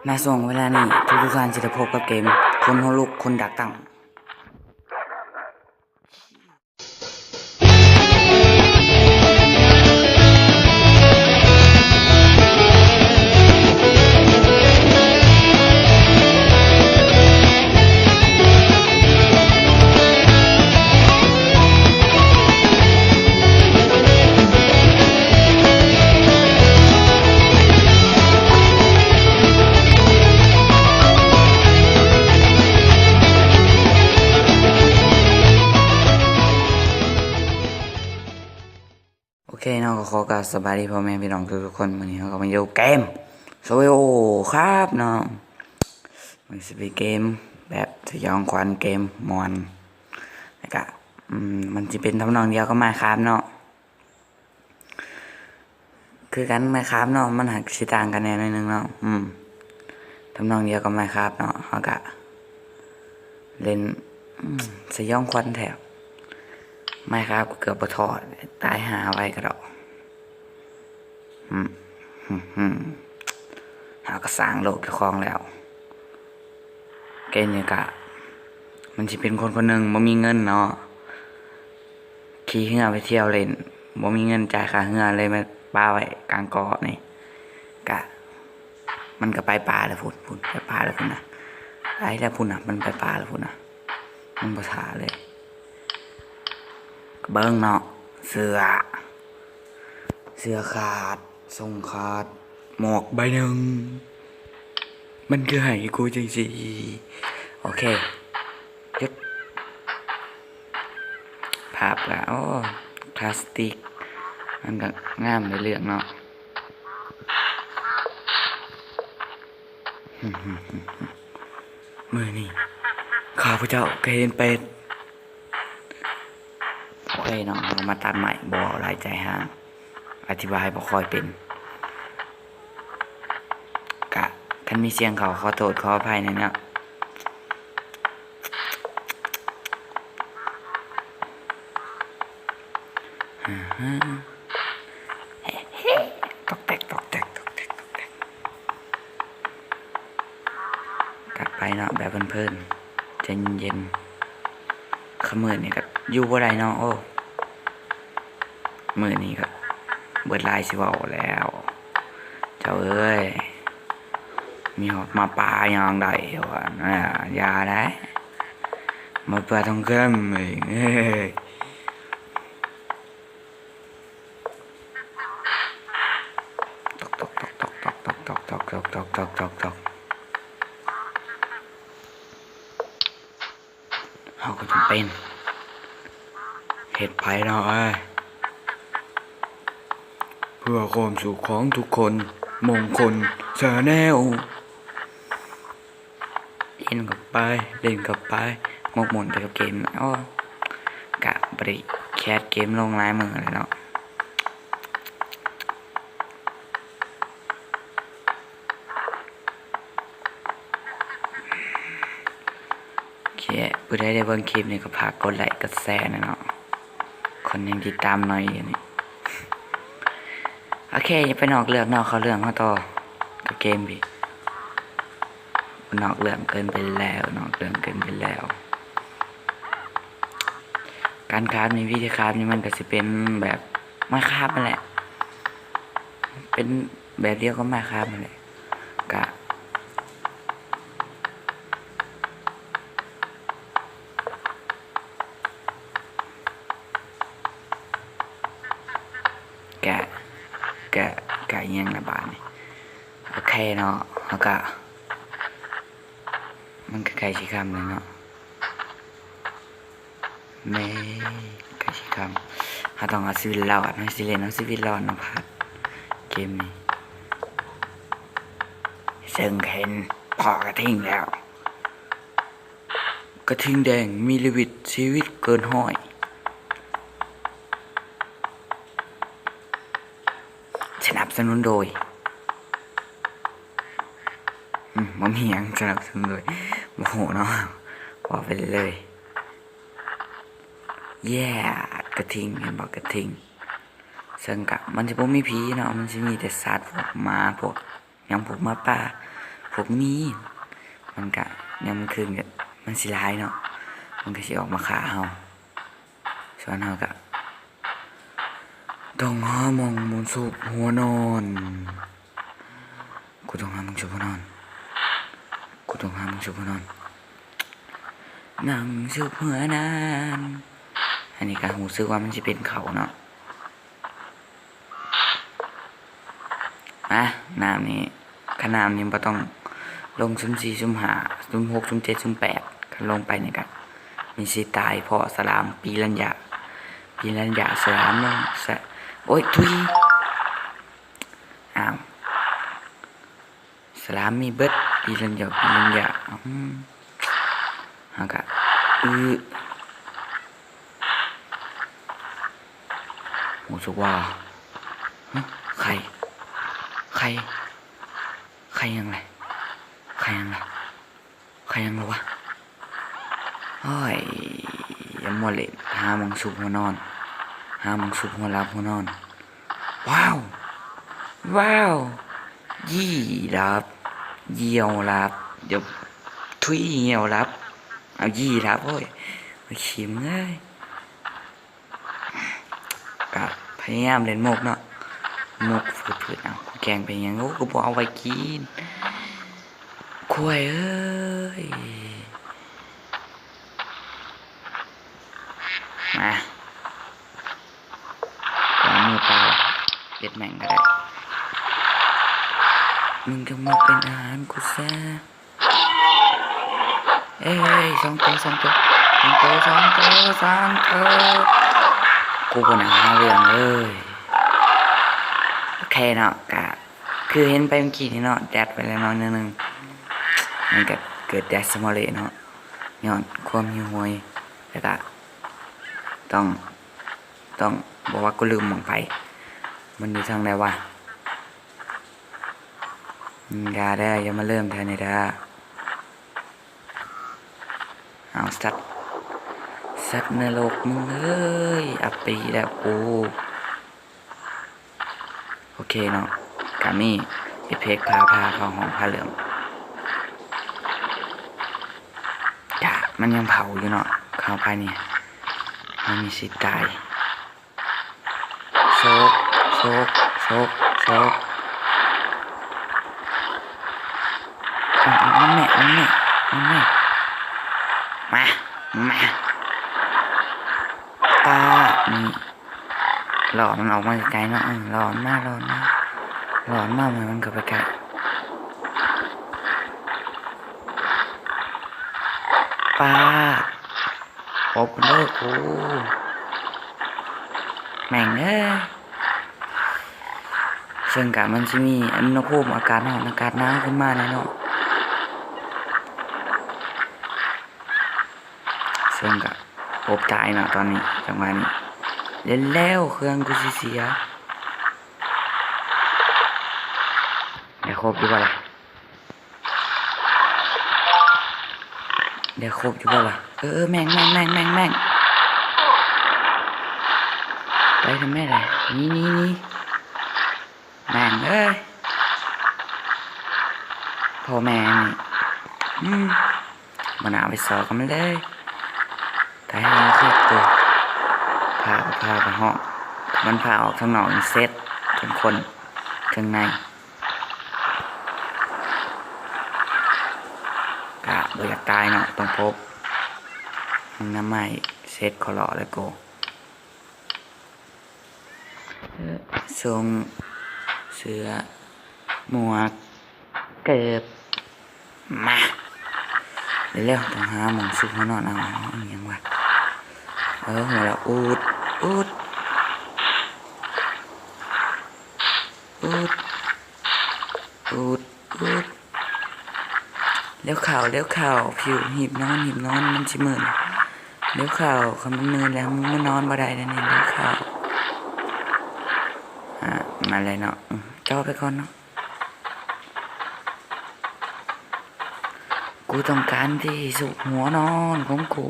ນະ ຊ່ວງເວລານີ້ ທຸກໆທ່ານຈະໄດ້ພົບກັບເກມ ຄົນຫົວລຸກ ຄົນດັກຕັ້ງ. ໂອເຄເນາະ ກໍຂໍກາບສະບາຍດີພໍ່ແມ່ພີ່ນ້ອງທຸກໆຄົນ. ມື້ນີ້ເຮົາກໍມາຢູ່ເກມ Survival Craft ເນາະ. ມັນຊິເປັນເກມແບບສະຫຍອງຂວັນ ເກມມ່ວນ ແລ້ວກະ ອືມ ມັນຊິເປັນທຳນອງດຽວກັບ Minecraft ເນາະ. ຄືກັນ Minecraft ເນາະ ມັນຫາກຊິຕ່າງກັນແດ່ໜ້ອຍໜຶ່ງເນາະ. ອືມ ທຳນອງດຽວກັບ Minecraft ເນາະ ເຮົາກະ ເລ່ນ ອືມ ສະຫຍອງຂວັນແທ້. Minecraft ກໍເກືອບບໍ່ທອດ ຕາຍຫາໄວກະດອກ. ອືມ ເຮົາກໍສ້າງໂລກເຈົ້າຂອງແລ້ວ. ເກມນີ້ກະ ມັນຊິເປັນຄົນຄົນໜຶ່ງບໍ່ມີເງິນເນາະ ຂີ່ເຮືອໄປທ່ຽວຫຼິ້ນ ບໍ່ມີເງິນຈ່າຍຄ່າເຮືອ ເລີຍມາປະໄວ້ກາງເກາະນີ້. ກະ ມັນກໍໄປປ່າແລ້ວພຸ້ນ ພຸ້ນ ໄປປ່າແລ້ວພຸ້ນນະ ໄປແລ້ວພຸ້ນນະ ມັນໄປປ່າແລ້ວພຸ້ນນະ ມັນບໍ່ຖ້າເລີຍ. ເບິ່ງເນາະ ເສື້ອ ເສື້ອຂາດ ສົ່ງຂາດ ໝວກໃບໜຶ່ງ ມັນຄືໃຫ້ກູຈັ່ງຊີ້. ໂອເຄ ຢຸດ ພາບກະ ໂອ້ ພລາສຕິກ ມັນກະງາມໃນເລື່ອງເນາະ. ມື້ນີ້ຂ້າພະເຈົ້າກໍເຫັນເປັດ. ໂອເຄເນາະ ເຮົາມາຕັດໄມ້ ບໍ່ເວົ້າຫຼາຍໃຈຫ້າງ ອະທິບາຍບໍ່ຄ່ອຍເປັນ. ກະ ຄັນມີສຽງເຂົ້າ ຂໍໂທດຂໍອະໄພແດ່ເນາະ. ຕອກແຕກ ຕອກແຕກ ຕອກແຕກ ຕອກແຕກ. ກັບໄປເນາະ ແບບເພີນໆ ໃຈເຢັນໆ. ຄ່ຳມື້ນີ້ກໍຢູ່ບໍ່ໄດ້ເນາະ. ໂອ້ ມື້ນີ້ກໍເບິດລາຍຊິເວົ້າແລ້ວ ເຈົ້າເອີຍ. ມີຮອດໝາປ່າຫຍັງໄດ້ວະ ອາ ຢ່າໄດ໋ ໝາປ່າທອງຄຳເອີຍ. ຕອກ ຕອກ ຕອກ ຕອກ ເຮົາກໍຈຳເປັນເຮັດໄປເນາະເອີຍ ເພື່ອຄວາມສຸກຂອງທຸກຄົນ. ມົງຄົນ Channel ຫຼິ້ນເຂົ້າໄປ ຫຼິ້ນເຂົ້າໄປ ໝົກໝຸ່ນໄປກັບເກມ. ໂອ້ ກະບໍ່ໄດ້ແຄສເກມລົງຫຼາຍມື້ແລ້ວເນາະ. ໂອເຄ ຜູ້ໃດໄດ້ເບິ່ງຄລິບນີ້ກໍຝາກກົດໄລກົດແຊແດ່ເນາະ ຄົນຍັງຕິດຕາມໜ້ອຍຢູ່ນີ້. ໂອເຄ ຢ່າໄປນອກເລື່ອງເນາະ ເຂົ້າເລື່ອງເຮົາຕໍ່ກັບເກມພີ້. ນອກເລື່ອງເກີນໄປແລ້ວ ນອກເລື່ອງເກີນໄປແລ້ວ. ການຄາບນີ້ ວິທີຄາບນີ້ ມັນກໍຊິເປັນແບບ Minecraft ນັ້ນແຫຼະ ເປັນແບບດຽວກັບ Minecraft ນັ້ນແຫຼະ. ກະ ກະ ກະ ກະຫຍັງລະບາດນີ້. ໂອເຄເນາະ ເຮົາກະ ມັນກໍໃກ້ຊິຄ່ຳແລ້ວເນາະ. ແມ່ນ ໃກ້ຊິຄ່ຳ ເຮົາຕ້ອງເອົາຊີວິດລອດ ເຮົາຊິຫຼິ້ນເອົາຊີວິດລອດເນາະ ພາດເກມນີ້. ເຊິ່ງເຫັນພໍ່ກະທິງແລ້ວ ກະທິງແດງມີຊີວິດ ຊີວິດເກີນຮ້ອຍ. ສະໜັບສະໜູນໂດຍ ອືມ ບໍ່ມີຫຍັງສະໜັບສະໜູນໂດຍ ບໍ່ຮູ້ເນາະ ເວົ້າໄປເລີຍ. ແຢ ກະທິງ ເຫັນບໍ່ ກະທິງ. ເຊິ່ງກະ ມັນຊິບໍ່ມີຜີເນາະ ມັນຊິມີແຕ່ສັດ ພວກໝາ ພວກຫຍັງ ພວກໝາປ່າ ພວກໝີ ມັນກະ ຍາມກາງຄືນກະ ມັນຊິຫຼາຍເນາະ ມັນກະຊິອອກມາຂ້າເຮົາ. ສ່ວນເຮົາກະຕ້ອງຫາໝ່ອງມຸມຊຸກຫົວນອນ. ກູຕ້ອງຫາໝ່ອງຊຸກຫົວນອນ. ກູຕ້ອງຫາໝ່ອງຊຸກຫົວນອນ. ໝ່ອງຊຸກຫົວນອນ. ອັນນີ້ກະຮູ້ສຶກວ່າມັນຊິເປັນເຂົາເນາະ. ມາ ນ້ຳນີ້ ຄັນນ້ຳນີ້ບໍ່ຕ້ອງລົງຊຸມສີ່ ຊຸມຫ້າ ຊຸມຫົກ ຊຸມເຈັດ ຊຸມແປດ ຄັນລົງໄປນີ້ກະມີສິດຕາຍ ເພາະສະຫຼາມປີລັນຍາ ປີລັນຍາສະຫຼາມເນາະ ສະ ໂອ້ຍ ທຸຍ ອ້າວ ສະຫຼາມມີເບິດ ປີລັນຢາ ປີລັນຢາ ອືມ ເຮົາກະ ອື ຮູ້ສຶກວ່າ ຮະ ໄຂ່ ໄຂ່ ໄຂ່ຫຍັງລະ ໄຂ່ຫຍັງລະ ໄຂ່ຫຍັງລະວະ? ໂອ້ຍ ຢ່າມົວເຫຼັ້ນ ຫາໝ່ອງຊຸກຫົວນອນ ຫາໝ່ອງຊຸກຫົວຫຼັບຫົວນອນ. ວ້າວ ວ້າວ ຢີ່ຫຼັບ ຍ່ຽວຫຼັບ ດຽວ ທຸຍ ຍ່ຽວຫຼັບ ເອົາ ຢີ່ຫຼັບ ໂອ້ຍ ຂີ້ເມື່ອຍ. ກະພະຍາຍາມເຫຼັ້ນໝົກເນາະ ໝົກຝືດໆ ເອົາ ກູແກງໄປຫຍັງ ໂອ້ ກະບໍ່ເອົາໄວ້ກິນ ຄວາຍເອີຍ. ມາ ວາງມືເປົ່າ ເຮັດແມ່ງກະໄດ້ ມຶງຈົ່ງມາເປັນອາຫານກູຊະ. ເອີຍ ສອງໂຕ ສອງໂຕ ສອງໂຕ ສອງໂຕ ສອງໂຕ ກູບໍ່ໜ້າຫາເລື່ອງເລີຍ. ໂອເຄເນາະ ກະຄືເຫັນໄປເມື່ອກີ້ນີ້ເນາະ ແດດໄປແລ້ວເນາະ ໜ້ອຍໜຶ່ງ ມັນກະເກີດແດດສະໝໍເລເນາະ ຍ້ອນຄວາມຫິວໂຫຍ ແລ້ວກະຕ້ອງ ຕ້ອງ ບໍ່ວ່າກູລືມໝ່ອງໄປ ມັນຢູ່ທາງໃດວະ? ຢ່າເດີ ຢ່າມາເລີ່ມແຖວນີ້ເດີ. ເອົາ ສັດ ສັດນະລົກ ມຶງເອີຍ ອັບປີແລ້ວກູ. ໂອເຄເນາະ ກະມີເອັບເຟັກພາ ພາເຂົ້າຫ້ອງພາເລື່ອງ ກະມັນຍັງເຜົາຢູ່ເນາະ ເຂົ້າໄປນີ້ ເຮົາມີສິດຕາຍ. ໂຊກ ໂຊກ ໂຊກ ໂຊກ ເອົາ ເອົາ ເອົາແມ່ ເອົາແມ່ ເອົາແມ່ ມາ ມາ ປາດ ນີ້ ຫຼໍ່ມັນອອກມາໄກໆເນາະ ເອີ ຫຼໍ່ມັນມາ ຫຼໍ່ມັນມາ ຫຼໍ່ມັນມາ ມັນກະໄປໄກ ປາດ. ໂອ້ ເດີກູ ແມ່ງເອີຍ ເຊິ່ງກະມັນຊິມີອຸນຫະພູມອາກາດຮ້ອນອາກາດໜາວຂຶ້ນມາແນ່ເນາະ ເຊິ່ງກະອົບຕາຍເນາະຕອນນີ້ ຈັງຫວະນີ້ ແລ້ວ ແລ້ວເຄື່ອງກູຊິເສຍ ໄດ້ຄົບຢູ່ບໍ່ລະ? ໄດ້ຄົບຢູ່ບໍ່ລະ? ເອີ ເອີ ແມ່ງ ແມ່ງ ແມ່ງ ແມ່ງ ໄປທຳແມ່ລະ ໜີ ໜີ ໜີ ແມ່ງເອີຍ ພໍ່ແມ່ນີ້ ອືມ ບໍ່ໜ້າໄປສໍກັບມັນເລີຍ ຕາຍເຮົາເສຍໂຕ ພາກະພາກະເຫາະ ມັນພາອອກທາງນອກນີ້ເສັດ ທັງຄົນ ເທິງໃນ ກະບໍ່ຢາກຕາຍເນາະ ຕ້ອງພົບ ນຳໄມ້ເສັດ ຂໍເລາະແລ້ວໂກ ສົ່ງເສື້ອ ໝວກ ເກີບ ມາ ເລັວໆ ຕ້ອງຫາໝ່ອງຊຸກຫົວນອນ ເອົາ ເອົາ ເອົາ ອີ່ຫຍັງວະ ເອີ ຫົວລະ ອູດ ອູດ ອູດ ອູດ ອູດ ເລັວເຂົ້າ ເລັວເຂົ້າ ພິວ ຮີບນອນ ຮີບນອນ ມັນຊິມືດ ເລັວເຂົ້າ ຄັນມັນມືດແລ້ວ ມຶງມານອນບໍ່ໄດ້ແລ້ວນີ້ ເລັວເຂົ້າ ອ່າ ມາແລ້ວເນາະ ເຈາະໄປກ່ອນເນາະ. ກູຕ້ອງການທີ່ສຸກຫົວນອນຂອງກູ.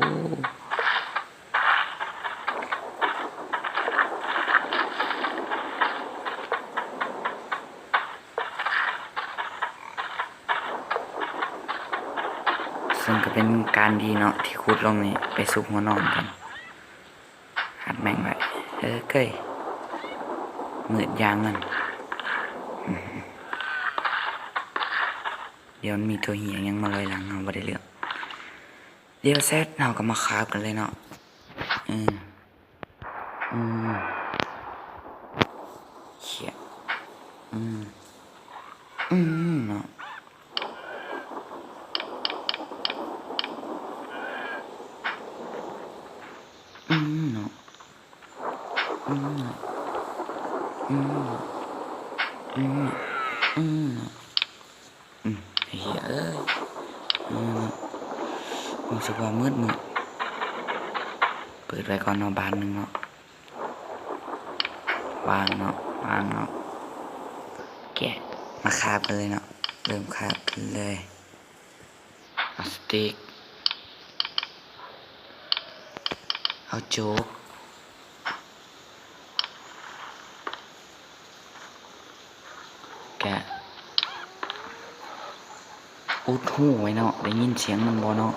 ເຊິ່ງກໍເປັນການດີເນາະ ທີ່ຂຸດລົງນີ້ໄປຊຸກຫົວນອນກ່ອນ ອັດແມ່ງໄວ້ ເອີ ເກີຍ ມືດຢ່າງມັນ ດຽວມັນມີໂຕເຫຍຫຍັງມາລອຍຫຼັງເຮົາບໍ່ໄດ້ເລື່ອງ ດຽວເສັດເຮົາກໍມາຄາບກັນເລີຍເນາະ ເອີ. ອືມ ເຂຍ ອືມ ອືມ ເນາະ ອືມ ເນາະ ອືມ ເນາະ ອືມ ເນາະ ອືມ ເນາະ ອືມ ເນາະ. ອືມ ໄອ້ເຫຍເອີຍ ອືມ ຮູ້ສຶກວ່າມືດໆ ເປີດໄວ້ກ່ອນເນາະ ບານໜຶ່ງເນາະ ວາງເນາະ ວາງເນາະ ແກະ ມາຄາບກັນເລີຍເນາະ ເລີ່ມຄາບກັນເລີຍ ເອົາສະຕິກ ເອົາໂຈກ ກະອຸດຫູໄວ້ເນາະ ໄດ້ຍິນສຽງມັນບໍ່ເນາະ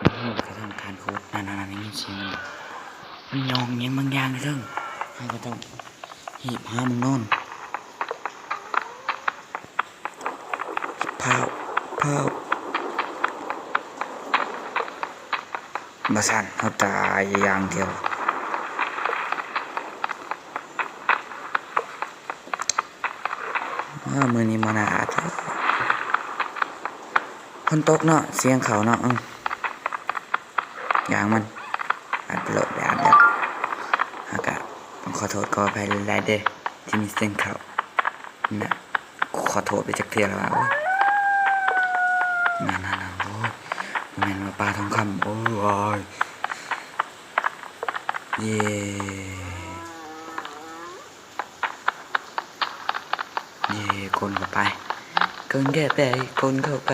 ໂອ້ ກະທຳການຂຸດ ນັ້ນໆ ໄດ້ຍິນສຽງມັນ ມັນຍ່ອງຫຍັງບາງຢ່າງຢູ່ເທິງ ເຮົາກະຕ້ອງຮີບຫາໝ່ອງນອນ ພ້າວ ພ້າວ ບໍ່ຊັ້ນເຮົາຕາຍຢ່າງດຽວ. ເອີ ມື້ນີ້ມາໜ້າອາດ ຝົນຕົກເນາະ ສຽງເຂົ້າເນາະ ເອີ ຢ່າງມັນ ອັດໂຫຼດ ອັດແລ້ວ ເຮົາກະຕ້ອງຂໍໂທດຂໍອະໄພຫຼາຍໆເດີ ທີ່ມີສຽງເຂົ້າ ນະ ຂໍໂທດໄປຈັກເທື່ອແລ້ວວ່າ ໂອ້ຍ ນັ້ນໆໆ ໂອ້ຍ ບໍ່ແມ່ນວ່າປາທອງຄຳ ໂອ້ຍ ເຢ ເຢ ກົນເຂົ້າໄປ ກົນເຂົ້າໄປ ກົນເຂົ້າໄປ.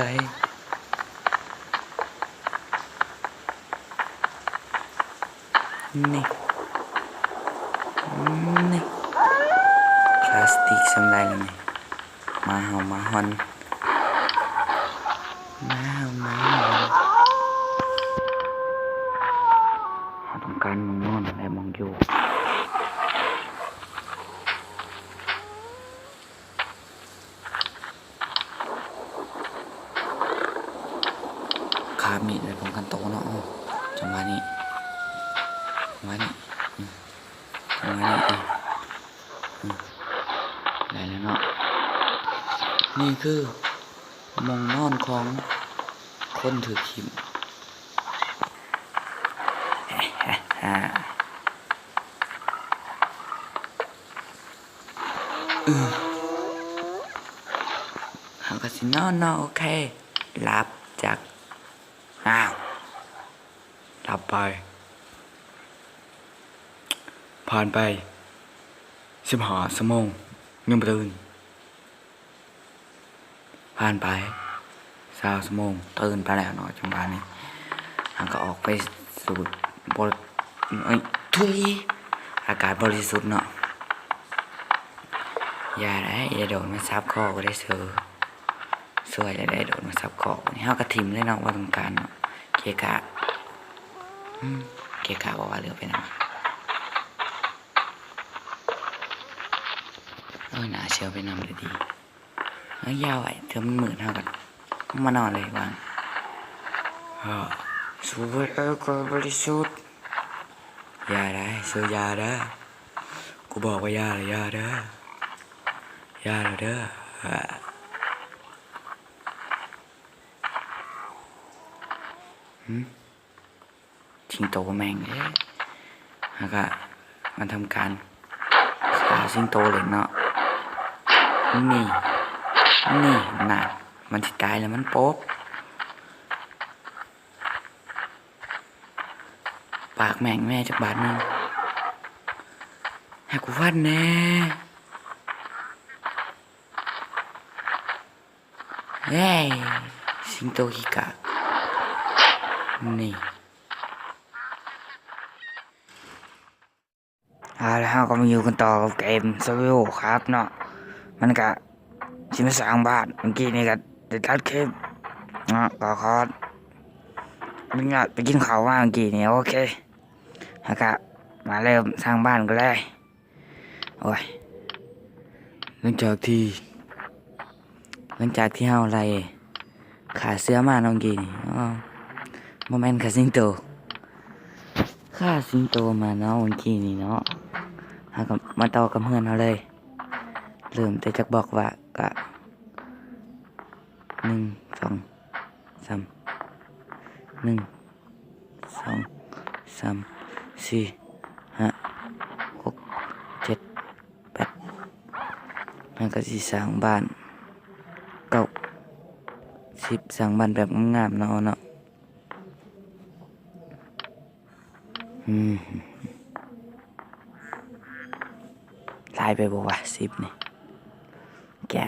ນີ້ ນີ້ ພລາສຕິກຊຳໄລແລ້ວນີ້ ໝາເຫົ່າໝາຫອນ ໝາເຫົ່າໝາຫອນ ເຮົາຕ້ອງການໝ່ອງນອນ ແລະ ໝ່ອງຢູ່. ຄາບມີດໄວ້ປ້ອງກັນໂຕເນາະ ໂອ້ ຈັງຫວະນີ້ ຈັງຫວະນີ້ ອືມ ຈັງຫວະນີ້ ອືມ ອືມ ໄດ້ແລ້ວເນາະ ນີ້ຄືໝ່ອງນອນຂອງຄົນຖືກຖິ້ມ. ເອີ ເຮົາກະຊິນອນເນາະ ໂອເຄ ຫຼັບຈັກ ອ້າວ ຫຼັບໄປ ຜ່ານໄປສິບຫ້າຊົ່ວໂມງ ຍັງບໍ່ຕື່ນ. ຜ່ານໄປຊາວຊົ່ວໂມງ ຕື່ນໄປແລ້ວເນາະ ຈັງຫວະນີ້ ເຮົາກະອອກໄປສູດ ບໍ່ ເອີຍ ທຸຍ ອາກາດບໍລິສຸດເນາະ ຢ່າໄດ້ ຢ່າໂດດມາສັບຄໍກູເດ້ ເຊີ ຊ່ວຍແລ້ວໄດ້ໂດດມາສັບຄໍກູນີ້ ເຮົາກະຖິ້ມເລີຍເນາະ ບໍ່ຕ້ອງການເນາະ ເກະກະ ອືມ ເກະກະບໍ່ວ່າເຫຼືອໄປນຳ ເອີຍ ໜ້າເຊື່ອໄປນຳເລີຍດີ. ເອົາຢາໄວ້ ເທື່ອມັນມືດເຮົາກະມານອນເລີຍວ່າ ເອີ ສູເວີຍ ເອີ ກະບໍລິສຸດ ຢ່າໄດ້ ສູຢ່າເດີ ກູບອກວ່າຢ່າລະຢ່າເດີ ຢ່າລະເດີ ຫຶ. ສິງໂຕແມ່ງເອີຍ ເຮົາກະມາທຳການຂ້າສິງໂຕເຫຼັ້ນເນາະ ນີ້ ນີ້ ນັ້ນ ມັນຊິຕາຍແລ້ວ ມັນປົບ ປາກແມ່ງແມ່ຈັກບາດໜຶ່ງ ໃຫ້ກູຟັນແດ່ ເອີຍ ສິງໂຕຂີ້ກາກ ນີ້ ເອົາລະ ເຮົາກະມາຢູ່ກັນຕໍ່ກັບເກມ Survival Craft ເນາະ ມັນກະຊິມາສ້າງບ້ານ ມື້ກີ້ນີ້ກະໄດ້ຕັດຄລິບ ເນາະ ກໍຂໍອະນຸຍາດໄປກິນເຂົ້າມາເມື່ອກີ້ນີ້. ໂອເຄ ແລ້ວກະມາເລີ່ມສ້າງບ້ານກັນເລີຍ. ໂອ້ຍ ຫຼັງຈາກທີ່ ຫຼັງຈາກທີ່ເຮົາໄລ່ຂ້າເສືອມາເນາະ ເມື່ອກີ້ນີ້ ອໍ ບໍ່ແມ່ນຂ້າສິງໂຕ ຂ້າສິງໂຕມາເນາະ ເມື່ອກີ້ນີ້ເນາະ. ເຮົາກໍມາຕໍ່ກັບເຮືອນເຮົາເລີຍ. ເລີ່ມແຕ່ຈັກບລັອກວະ? ກະ ໜຶ່ງ ສອງ ສາມ ໜຶ່ງ ສອງ ສາມ ສີ່ ຫ້າ ຫົກ ເຈັດ ແປດ ແລ້ວກໍຊິສ້າງບ້ານ ເກົ້າ ສິບ ສ້າງບ້ານແບບງາມໆເນາະ ເນາະ. ອືມ ຫຼາຍໄປບໍ່ວະ ສິບນີ້? ແກະ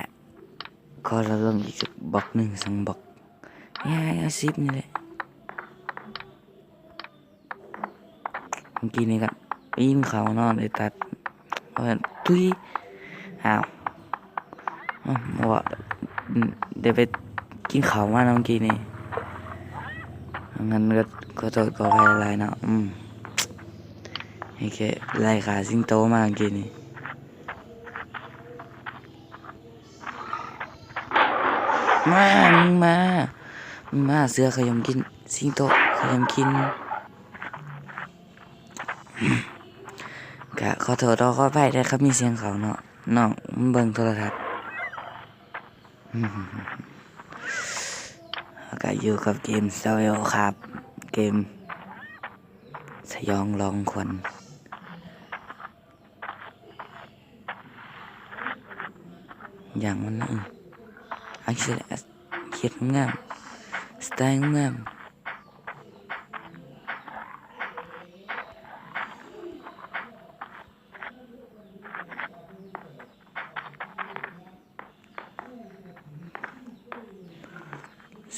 ຂໍລະເລີງອີກຈັກບລັອກໜຶ່ງສອງບລັອກ. ເອົາສິບນີ້ແຫຼະ. ເມື່ອກີ້ນີ້ກໍປີນເຂົ້າເນາະ ໄດ້ຕັດ ໂອ້ຍ ທຸຍ ອ້າວ ເອີ ບໍ່ ໄດ້ໄປກິນເຂົ້າມາເນາະ ເມື່ອກີ້ນີ້. ອັນນັ້ນກໍຂໍໂທດຂໍອະໄພຫຼາຍໆເນາະ. ອືມ ໃຫ້ແຄ່ໄລ່ຂ້າສິງໂຕມາເມື່ອກີ້ນີ້. ມາ ມຶງມາ ມຶງມາ ເສືອຂ້ອຍຢາກກິນ ສິງໂຕຂ້ອຍຢາກກິນ. ກະຂໍໂທດຂໍອະໄພເດີ ຄັນມີສຽງເຂົ້າເນາະ ນ້ອງມັນເບິ່ງໂທລະທັດ. ເຮົາກະຢູ່ກັບເກມ Survival Craft ເກມສະຫຍອງຫຼອນຂວັນ. ຢ່າງມັນນະ ເອີ ເອົາ ເຮັດງາມໆ ສະໄຕງາມໆ.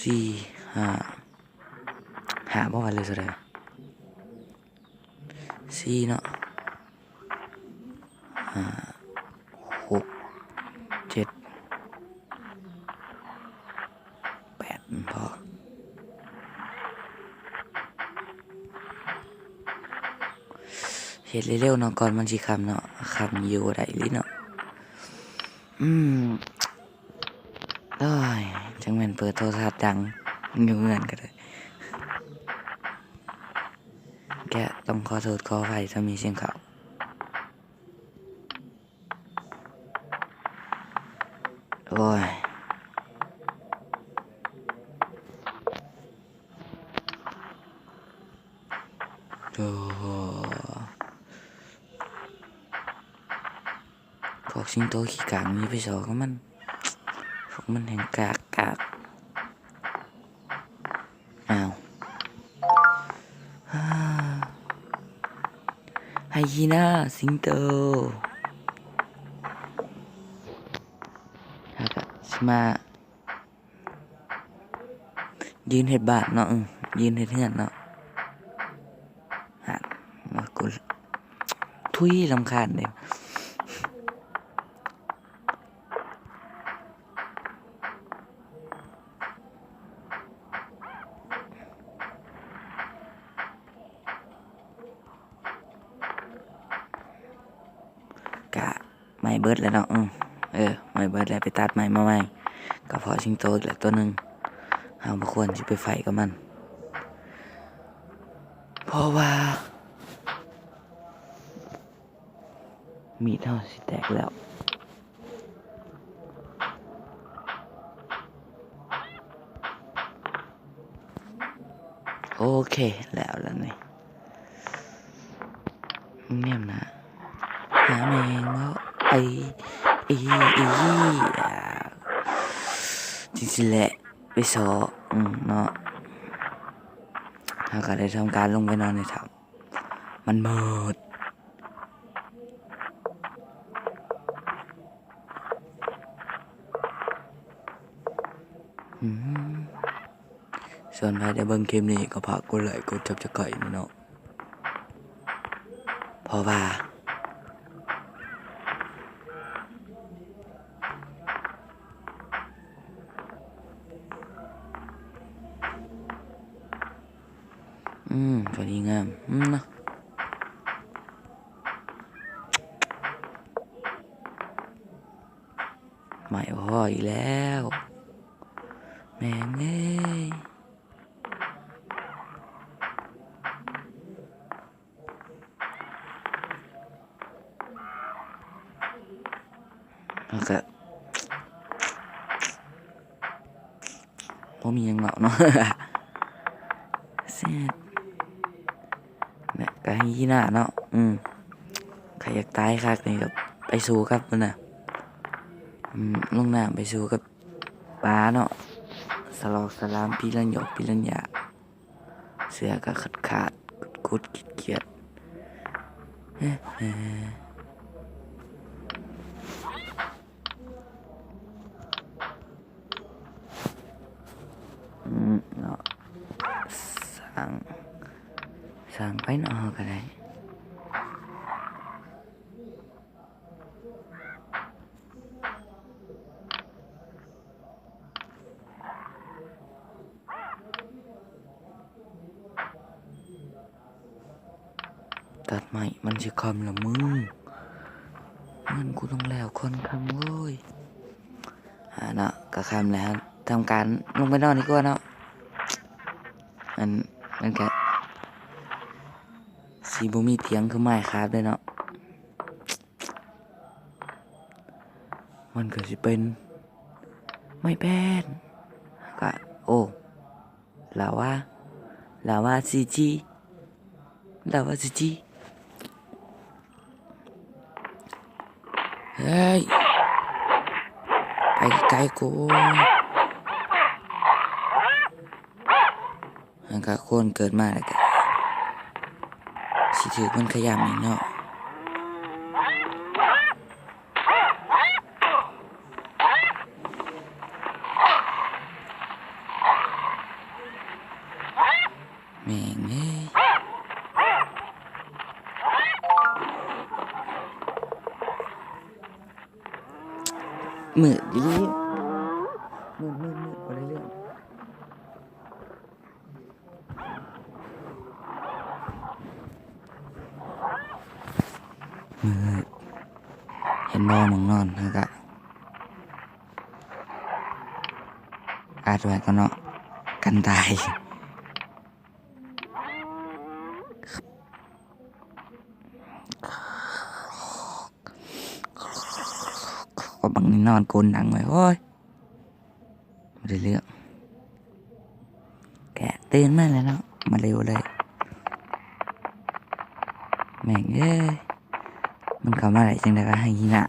ສີ່ ຫ້າ ຫ້າບໍ່ວ່າ ຫຼືເທົ່າໃດ? ສີ່ເນາະ ຫ້າ ຫົກ ເຈັດ ແປດ ພໍ. ເຮັດເລັວໆເນາະ ກ່ອນມັນຊິຄ່ຳເນາະ ຄ່ຳຢູ່ບໍ່ໄດ້ອີ່ຫຼີເນາະ. ອືມ ໂອ້ຍ ຈັ່ງແມ່ນເປີດໂທລະທັດດັງຢູ່ເຮືອນກໍໄດ້. ແກະ ຕ້ອງຂໍໂທດຂໍອະໄພຖ້າມີສຽງເຂົ້າ. ໂອ້ຍ ໂອ້ ພວກສິງໂຕຂີ້ກາງນີ້ໄປສໍກັບມັນ ພວກມັນແຮ່ງກາກກາກ. ອ້າວ ໄຮຢີນາ ສິງໂຕ ແລ້ວກໍຊິມາ ຢືນເຮັດບ້ານເນາະ ເອີ ຢືນເຮັດເຮືອນເນາະ. ຫາ ມາກູ ທຸຍ ລຳຄານເດ້. ກະໄມ້ເບິດແລ້ວເນາະ ເອີ ເອີ ໄມ້ເບິດແລ້ວ ໄປຕັດໄມ້ມາໃໝ່ ກະເພາະສິງໂຕອີກແລ້ວໂຕໜຶ່ງ. ເຮົາບໍ່ຄວນຊິໄປໄຟກັບມັນ ເພາະວ່າມີດເຮົາຊິແຕກແລ້ວ. ໂອເຄ ແລ້ວລະນີ້ ແນມໜ້າ ຫາແມງເວົ້າ ໄອ ອີ ອີ ອາ ຈັ່ງຊີ້ແຫຼະ ໄປຊໍ ອືມ ເນາະ. ເຮົາກໍໄດ້ທຳການລົງໄປນອນໃນຖ້ຳ ມັນມືດ. ອືມ ສ່ວນໃຜໄດ້ເບິ່ງຄລິບນີ້ກໍຝາກກົດໄລ້ກົດ Subscribe ແດ່ເນາະ ເພາະວ່າ ອືມ ພໍດີງາມ ອືມ ເນາະ. ໄມ້ບໍ່ພໍອີກແລ້ວ ແມ່ງເອີຍ. ແລ້ວກະ ບໍ່ມີຫຍັງເວົ້າເນາະ ແຊດ ແລະກະໄຮຢີນາເນາະ. ອືມ ຂ້າຢາກຕາຍຄັກນີ້ກະໄປສູ້ກັບມັນນະ ອືມ ລົງນ້ຳໄປສູ້ກັບປາເນາະ ສະຫຼອກສະຫຼາມ ປີລັນຢອກປີລັນຢາ. ເສື້ອກະຂາດໆ ກຸດໆ ຂຽດໆ ເອີ ເອີ ອືມ ເນາະ ສ້າງ ສ້າງໄປເນາະ ເຮົາກະໄດ້. ຕັດໄມ້ມັນຊິຄ່ຳລະມຶງ ເຮືອນກູຕ້ອງແລ້ວກ່ອນຄ່ຳເວີຍ. ອ່າ ເນາະ ກະຄ່ຳແລ້ວ ທຳການລົງໄປນອນດີກວ່າເນາະ. ອັນ ມັນກະຊິບໍ່ມີຕຽງຄື Minecraft ເດ້ເນາະ. ມັນກະຊິເປັນໄມ້ແປ້ນ ກະ ໂອ້ ລາວາ ລາວາຊີຈີ ລາວາຊີຈີ ເຮີ້ຍ ໄປໄກໂກ. ຫາກະຄົນເກີດມາແລ້ວກະຊິຖືກມັນຂະຫຍ້ຳອີກເນາະ. ແມ່ງເອີຍ ມືດອີ່ຫຼີ ມືດໆໆ ບໍ່ໄດ້ເລື່ອງ. ເອີ ເຫັນບໍ່ ໝ່ອງນອນ ເຮົາກະອັດໄວ້ກ່ອນເນາະ ກັນຕາຍ. ບັກນີ້ນອນໂກນດັງເວີຍ ໂອ້ຍ. ບໍ່ໄດ້ເລື່ອງ ແກະຕື່ນມາແລ້ວເນາະ ມາເລັວເລີຍ. ແມ່ງເອີຍ ມັນເຂົ້າມາໄດ້ຈັ່ງໃດວະ ໄຮຢີນາ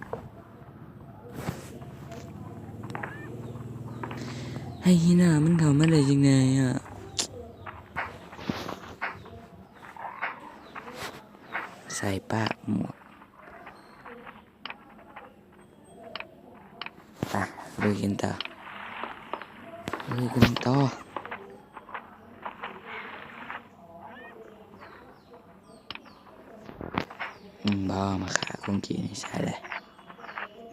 ໄຮຢີນາ ມັນເຂົ້າມາໄດ້ຈັ່ງໃດອະ. ໃສ່ປາກໝວກ ໄປ ລຸຍກັນຕໍ່ ລຸຍກັນຕໍ່. ອືມ ບໍ່ ມາຂ້າກຸ້ງກີ້ນີ້ໃສ່ເລີຍ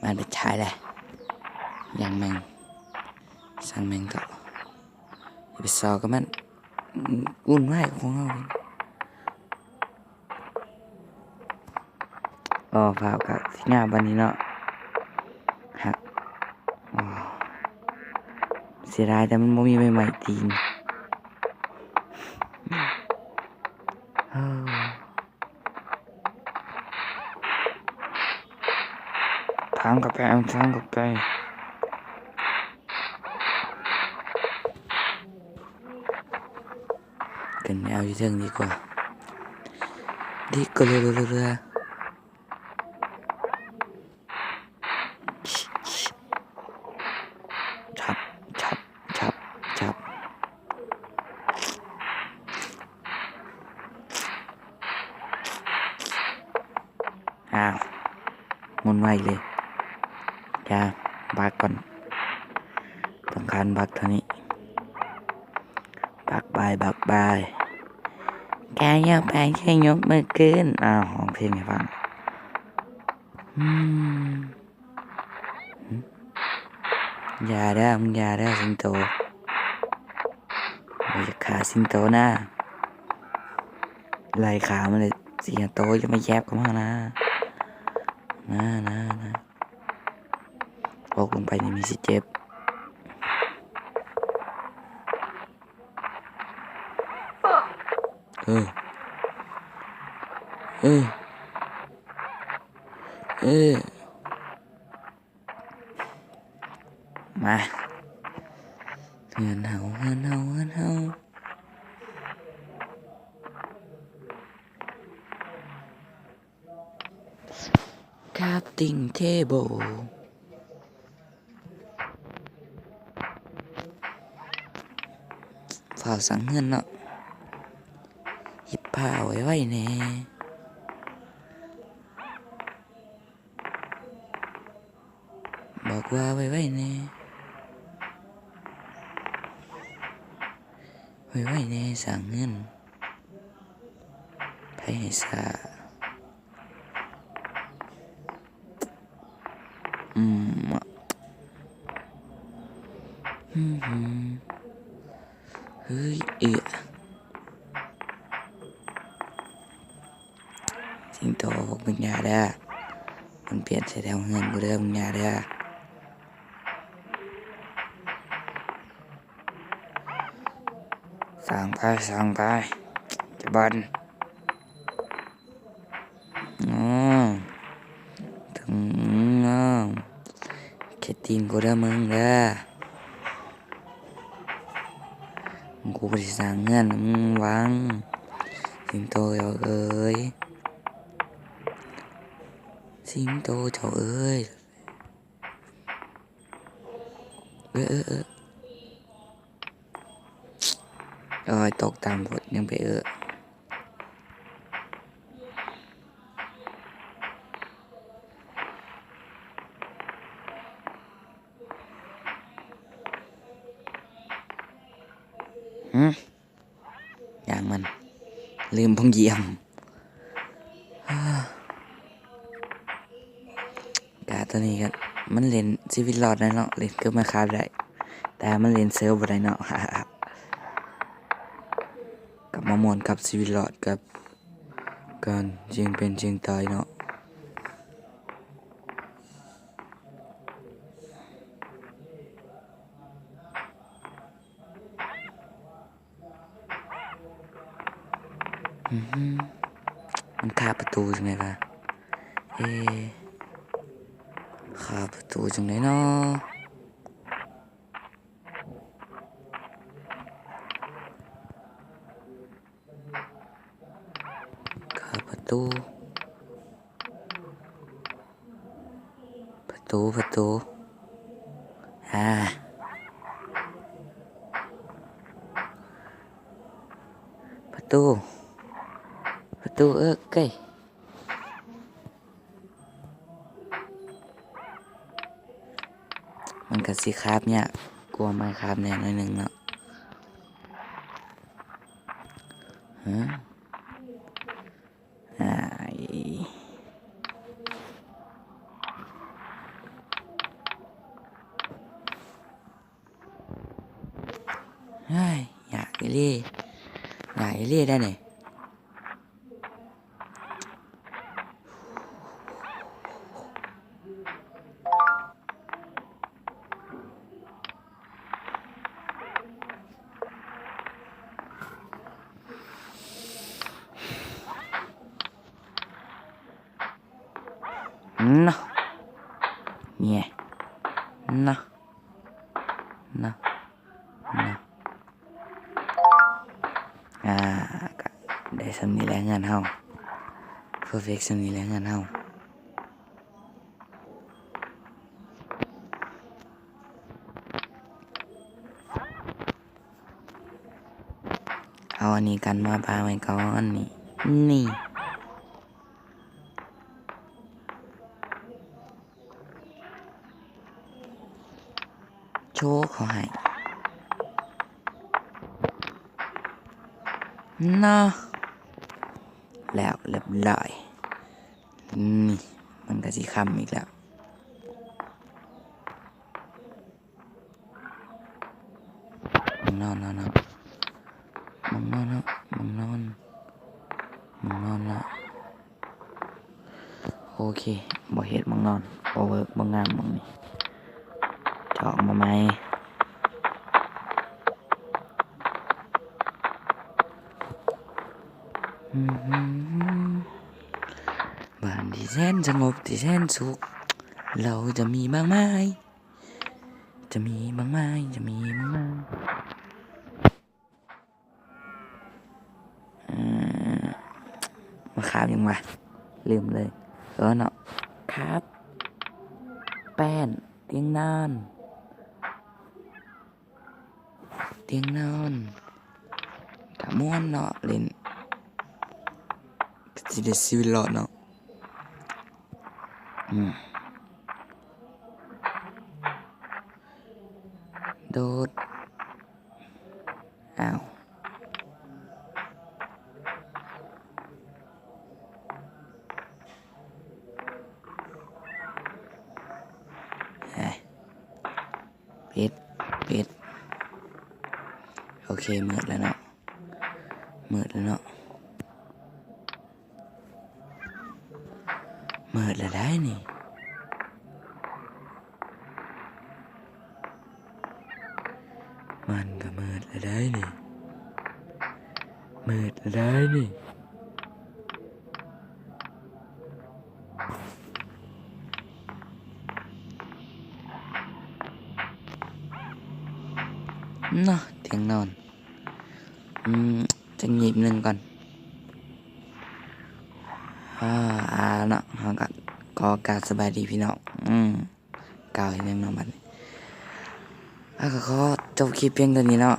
ມາໄດ້ໃຊ້ເລີຍ. ຢ່າງແມ່ງ ຊ່າງແມ່ງເຖາະ ຢ່າໄປຊອກກັບມັນ ວຸ່ນວາຍຂອງເຮົາ. ອໍ ຟ້າວກະຊິງາມປານນີ້ເນາະ ຮັກ. ອໍ ເສຍດາຍແຕ່ມັນບໍ່ມີໃບໄມ້ຕີນ. ເອີ ທາງເຂົ້າໄປ ທາງເຂົ້າໄປ. ຂຶ້ນໄປເອົາຢູ່ເທິງດີກວ່າ ດີກວ່າເຫຼືອ ຊັບ ຊັບ ຊັບ ຊັບ. ອ້າວ ໝຸນໄວເລີຍ ຢ່າ ບັກກ່ອນ ຕ້ອງການບັກເທົ່ານີ້ ບັກບາຍ ບັກບາຍ ກາຍອອກໄປ ໃຫ້ຍົກມືຂຶ້ນ. ອ້າວ ຮ້ອງເພງໃຫ້ຟັງ ອືມ. ຢ່າເດີ ມຶງຢ່າເດີ ສິງໂຕ ບໍ່ຢາກຂ້າສິງໂຕນາ. ໄລ່ຂ້າມາເລີຍ ສີ່ຫ້າໂຕ ຢ່າມາແຢບກັບເຮົານະ ນະ ນະ ນະ ຕົກລົງໄປນີ້ມີຊິເຈັບ ເອີ ເອີ ເອີ. ມາ ເຮືອນເຮົາ ເຮືອນເຮົາ ເຮືອນເຮົາ ຄຣາຟຕິງເທເບິ້ນ ຟ້າວສ້າງເຮືອນເນາະ ຮີບຜ້າໄວໆແດ່. ບອກວ່າໄວໆແດ່ ໄວໆແດ່ ສ້າງເຮືອນ ໃຜໃຫ້ຊ້າ ອືມ ອືມ ເຮີ້ຍ ເອີ. ສິງໂຕ ມຶງຢ່າເດີ້ ມັນປ່ຽນໃສ່ແຖວເຮືອນກູເດີ້ ມຶງຢ່າເດີ້ ສ້າງໄປ ສ້າງໄປ ຈະບອນ ອືມ ເຖິງ ເອີ ເຂດຕີນກູເດີ້ ມຶງເດີ້. ກູບໍ່ໄດ້ສ້າງເຮືອນໃຫ້ມຶງຫວັງ ສິງໂຕເຈົ້າເອີຍ ສິງໂຕເຈົ້າເອີຍ ເອີ ເອີ ເອີ ໂອ້ຍ ຕົກຕ່ຳໂພດ ຍັງໄປເອີ. ຫື ຢ່າງມັນ ລືມບ່ອນຢ້ຽມ ກະໂຕນີ້ກະ ມັນຫຼິ້ນຊີວິດລອດໄດ້ເນາະ ຫຼິ້ນເກີບມາຄາບໄດ້ ແຕ່ມັນຫຼິ້ນເຊີບບໍ່ໄດ້ເນາະ ກັບມາມ່ວນກັບຊີວິດລອດ ກັບການຈຽງເປັນຈຽງຕາຍເນາະ. ອື ມັນຄາປະຕູຈັ່ງໃດວະ ເອ ຄາປະຕູຈັ່ງໃດເນາະ. ເຂົ້າປະຕູ ປະຕູ ປະຕູ ອາ ປະຕູ ປະຕູ ເອີ ເອີຍ. ມັນກະຊິຄາບຍາກກວ່າໄມ້ຄາບແດ່ໜ້ອຍໜຶ່ງເນາະ ຮະ ອາຍ. ເຮີ້ຍ ຍາກອີ່ຫຼີ ຍາກອີ່ຫຼີໄດ໋ນີ້. ເນາະ ແຫຍ່ ເນາະ ເນາະ ເນາະ ອາ ກະໄດ້ສ່ຳນີ້ແຫຼະເຮືອນເຮົາ ເພີເຟັກສ່ຳນີ້ແຫຼະເຮືອນເຮົາ. ເອົາອັນນີ້ກັນມາປະໄວ້ກ່ອນ ນີ້ ນີ້ ໂຊເຂົາໃຫ້ ເນາະ ແລ້ວລຽບຮ້ອຍ. ນີ້ ມັນກະຊິຄ່ຳອີກແລ້ວ ມັນນອນ ນອນ ນອນ ມັນນອນ ມັນນອນ. ເນາະ. ໂອເຄ ບໍ່ເຮັດໝ່ອງນອນ ບໍ່ເວີກ ບໍ່ງາມໝ່ອງນີ້ ຈອກມາໃໝ່. ອືມ ບ້ານທີ່ແສນສະຫງົບ ທີ່ແສນສຸກ ເຮົາຈະມີໝາກໄມ້ ຈະມີໝາກໄມ້ ຈະມີໝາກໄມ້. ເອີ ມາຄາບຫຍັງວະ ລືມເລີຍ. ເອີເນາະ ຄາບແປ້ນ ຕຽງນອນ ຕຽງນອນ ກະມ່ວນເນາະ ຫຼິ້ນ ກະຊິໄດ້ຊີວິດລອດເນາະ. ອືມ ໂດດ ອ້າວ ເອີຍ ປິດ ປິດ. ໂອເຄ ມືດແລ້ວເນາະ ມືດແລ້ວເນາະ. ມືດແລ້ວໃດ໋ນີ້ ມັນກະມືດແລ້ວໃດ໋ນີ້ ມືດແລ້ວໃດ໋ນີ້ ເນາະ ຕຽງນອນ. ອືມ ຈັກຫຍິບໜຶ່ງກ່ອນ. ອາ ເນາະ ເຮົາກະຂໍກາບສະບາຍດີພີ່ນ້ອງ ອືມ ກ່າວເຮັດຫຍັງເນາະບັດນີ້. ເຮົາກະຂໍຈົບຄລິບພຽງເທົ່ານີ້ເນາະ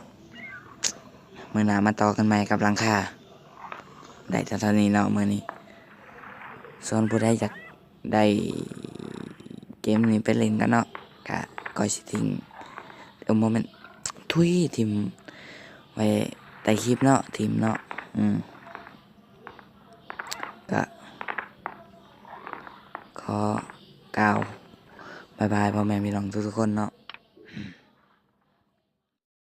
ມື້ໜ້າມາຕໍ່ກັນໃໝ່ກັບຫຼັງຄາ. ໄດ້ເທົ່ານີ້ເນາະມື້ນີ້ ສ່ວນຜູ້ໃດຢາກ ໄດ້ເກມນີ້ໄປຫຼິ້ນກັນເນາະ ກະຂ້ອຍຊິຖິ້ມ ເອີ ບໍ່ແມ່ນ ທຸຍ ຖິ້ມໄວ້ໃຕ້ຄລິບເນາະ ຖິ້ມເນາະ. ອືມ ກະຂໍກ່າວບາຍບາຍພໍ່ແມ່ພີ່ນ້ອງທຸກໆຄົນເນາະ.